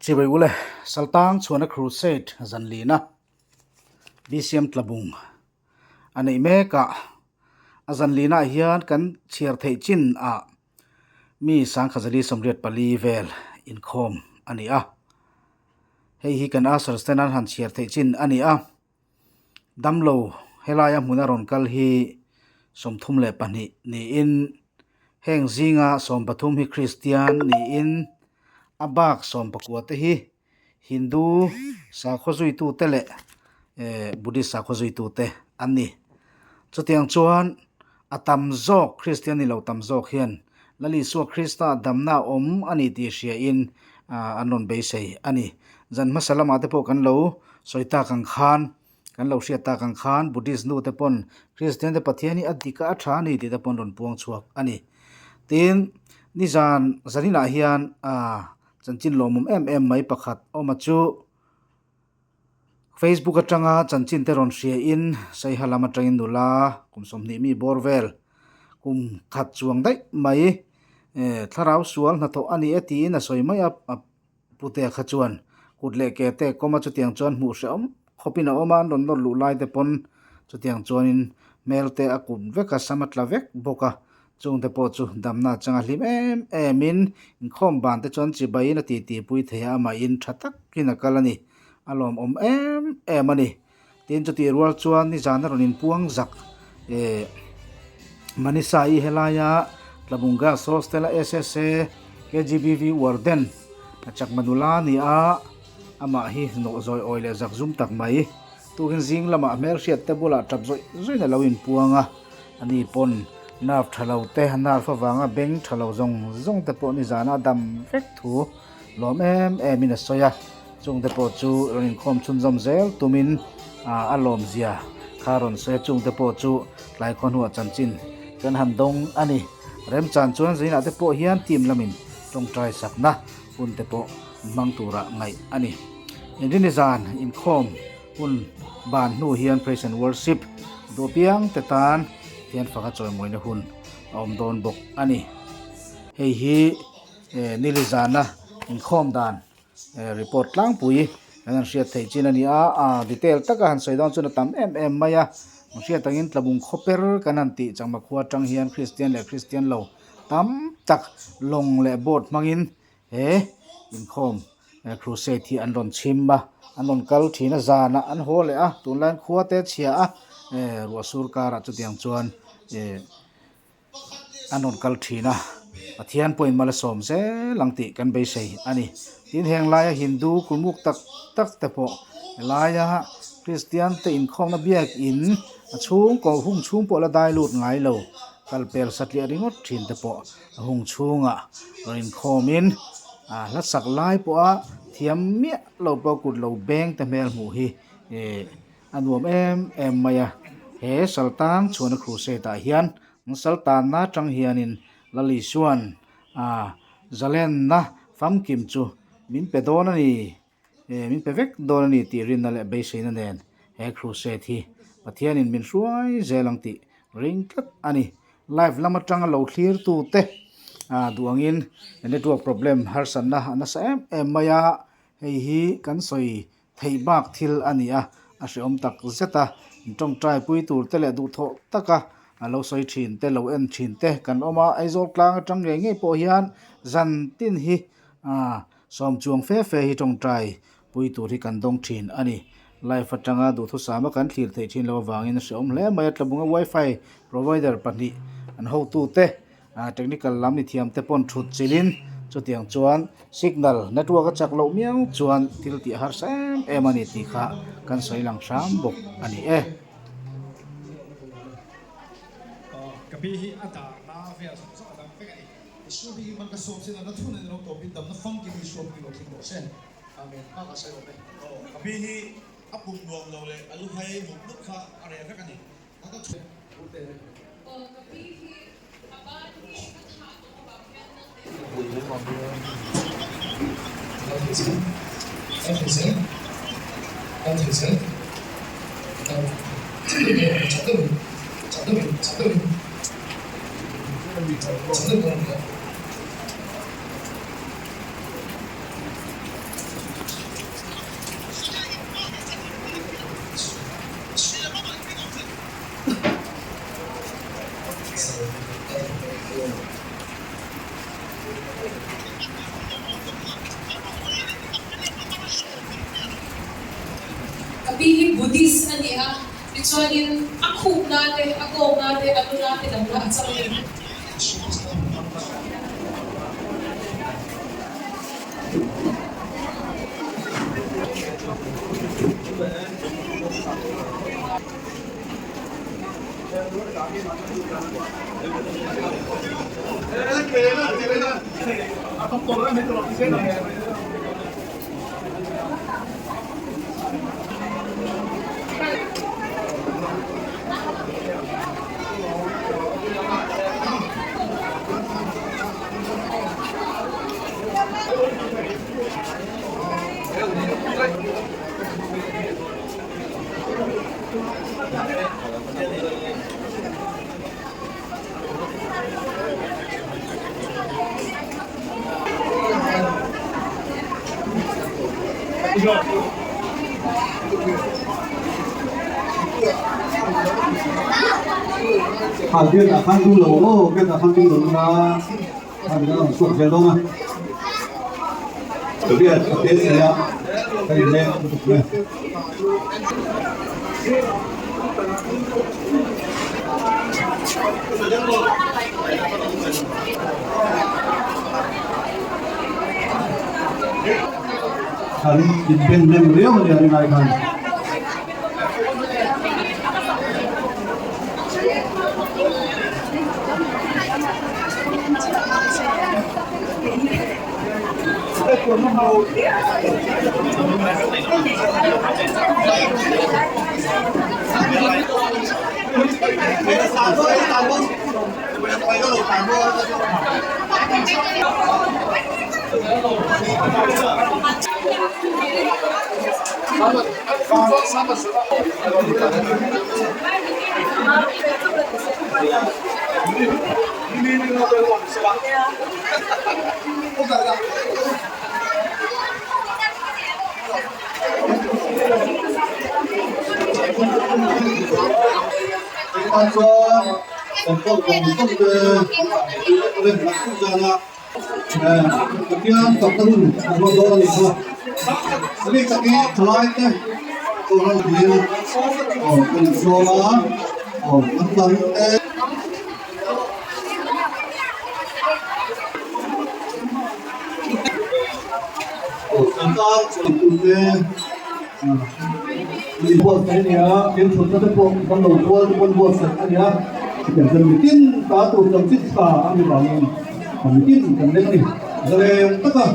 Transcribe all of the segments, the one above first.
Chibai ule, Saltang chhuahna Crusade zanlina BCM Tlabung a neih mek a, a zanlina ah hian kan chhiar theih chin ah mi sangkhazali 84 vel inkhawm a ni a, hei hi kan ushers ten an han chhiar theih chin a ni a. Damlo helaia hmuna rawn kal hi 32 niin heng zinga 13 hi Kristian niin a bak 19 te hi Hindu sakhaw zuitute leh eh Buddhist sakhaw zuitute an ni. Chutiang chuan a tam zawk Kristian ni lo tam zawk hian Lal Isua Krista damna a awm a ni tih hriain an rawn beisei a ni. Zan hmasa lamah te pawh kan lo sawi tak ang khan, kan lo hriat tak ang khan Buddhist nu te pawn Kristian te Pathian hi a dik a, a tha a ni tih te pawh an rawn puang chhuak a ni. Tin, nizan zaninah hian chanchin lawmawm em em mai pakhat awma chu, Facebook atanga chanchin te rawn hria in Saiha lam atangin nula kum 20 mi bawr vel kum khat chuang daih mai eh thlarau sual hnathawh a ni e tiin a sawi mai a a putea kha chuan kut leh ke te kawm a chutiang chuan hmuh hrehawm khawpin a awm a an rawn nawr luh lai te pawn chutiang chuanin hmel te a kut vek a sam a tla vek bawk a. Chungte pawh chu damna atanga hlim em em in inkhawm ban te chuan chibaiin a titi pui thei a, amahin tha takin a kal a ni. A lawmawm em em a ni. Tin chutih rual chuan nizan a rawn inpuang zak eh Manisa i helaia Tlabung Girls Hostel a SSA KGBV Warden a chakma nula a ni a, amah hi nawh zawi awi leh zak zum tak mai. Tukin zing lamah hmelhriat te bulah tap zawih zawih a lo inpuang a, ani pawn nerve tha lo te, nerve avanga beng tha lo zawng zawng te pawh nizana a dam vek thu lawm em em in a sawi a, chung te pawh chu rawn inkhawm chhunzawm zel tumin a lawm zia kha rawn sawi a, chung te pawh chu tlai khaw hnuah chanchin kan han dawng a ni. Remchan chuan zinah te pawh hian team lamin tawngtai sakna hun te pawh hmang tura ngaih a ni. Inrini zan inkhawm hun ban hnu hian Praise and Worship duh apiang te tan Pathian faka chawimawina hun a awm dawn bawk a ni. Hei hi nili zana inkhawm dan report tlangpui kan han hriat theih chin a ni a, a detail taka han sawi dawn chuan a tam em em mai a. An hriat angin Tlabung khawper kan han tih Changma khua atang hian Kristian leh Kristian lo tam tak lawng leh boat hmangin he inkhawm crusade hi an rawn chhim a, an rawn kal thin a, zanah an haw leh a, tunlaiin khua te a chhia a, ruah sur karah chutiang chuan an rawn kal thin a, Pathian pawhin mal a sawm zel ang tih kan beisei a ni. Tin heng laia Hindu kulmuk tak tak te pawh helaia Kristian te inkhawmna biakin a chhungkaw hung chhung pawh la dai lut ngai lo kal pel satliah ringawt thin te pawh a hung chhungah rawn inkhawmin a hla sak lai pawha thiam miah lo pawh kut lo beng te hmel hmuh hi eh a nuam em em mai a. He Saltang chhuahna crusade ah hian Saltanna atang hianin Lal Isua'n a zalenna famkim chu min pe dawn a ni. Eh min pe vek dawn a ni tih rinna leh beiseina nen he crusade hi Pathianin min hruai zel ang tih ring tlat a ni. Live lam atanga lo thlirtu te ah duh angin network problem harsatna a nasa em em mai a, hei hi kan sawi theih bak thil a ni a, a hrehawm tak zet a, in tawngtai pui tur te leh duhthawh taka a lo sawi thin te lo en thin te kan awm a, Aizawl tlang atang ngei ngei pawh hian zan tin hi ah Sawm chuang fe fe hi tawngtai pui tur hi kan dawng thin a ni. Live atanga duhthusama kan thlir theih thin loh avangin a hrehawm hle mai a, Tlabunga Wi-Fi provider pahnih an hotute technical lam ni thiam te pawn thut chilhin chutiang chuan signal network a chak loh miau chuan thil tih a harsa em em a ni tih kha kan sawi lang hram bawk a ni e. Ka pi hi a darna vel zawng zawng a dang vek a ni. Isua bik in man ka sawm sin a, na thun in lo tawp in damna famkim Isua bik in lo thleng rawh se. Amen. Hma ka sawi awm e. Aw, ka pi hi a pum nuam lo leh a lu hai mup mup kha a reh vek a ni. A ka chhun ute. Aw, ka pi hi a ban hi a thah tawh avang hian na te. Kal thei se, kal thei se, kal thei se, kal chak deuh in, chak deuh in, chak deuh in, chak deuh in. Buddhist a ni a, tichuanin a khupna te, a kawkna te, a luna te damna a chang a ni. Kha gate ah khan ding lo aw gate ah khan ding lo nula khan kan rawn chhuak zel dawn a gate a te si a ka inleng lutuk mai. An inben hnem riau a nia ringai khan. Chuan kan kawlh vawng vawng te Pathian takna hun a hmang dawn a nih kha. A bik takin thalai te kohhran dil aw kan inzawm a, aw an dang te. Aw kan tan chuan tute an inbuatsaih a ni a, thil thutna te pawh kan lo kual te pawh an buatsaih a ni a, chutiang chuan mitin ta tur chanchin tha a ni vangin mitin kan leng a ni. Zaleng taka.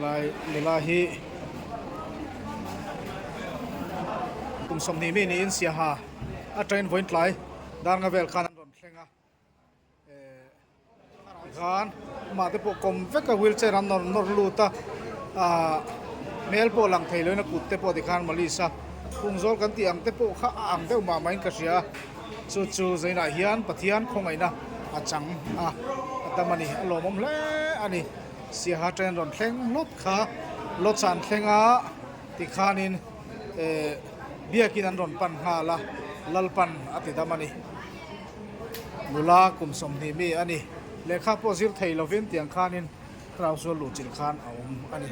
Lai nula hi kum 20 mi niin Siaha a train vawiin tlai dar nga vel khan an rawn thleng a eh khan amah te pawh kawm vek a wheelchair an nawr nawr lut a ah hmel pawh lang thei loin a kut te pawh tikhan malis a kungzawl kan tih ang te pawh kha a ang deuh mah mahin ka hria a chu chu zainah hian Pathian khawngaihna a chang a a dam a ni a lawmawm hle a ni Siaha train rawn thleng hlawt kha lawch an thleng a tikhanin eh biakin an rawn pan nghal a Lalpan a ti dam a ni. Nula kum 20 mi a ni. Lehkha pawh zir thei lovin tiang khanin thlarau sual luh chilh khan a awm a ni.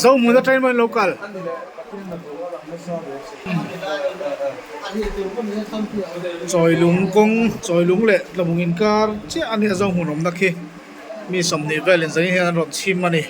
Zohmun atangin maw in lo kal? Chawilung kawng, chawilung leh tlabung inkar chiah a nia Zohmun awmna khi. Mi 20 velin zanin hian an rawn chhim a ni.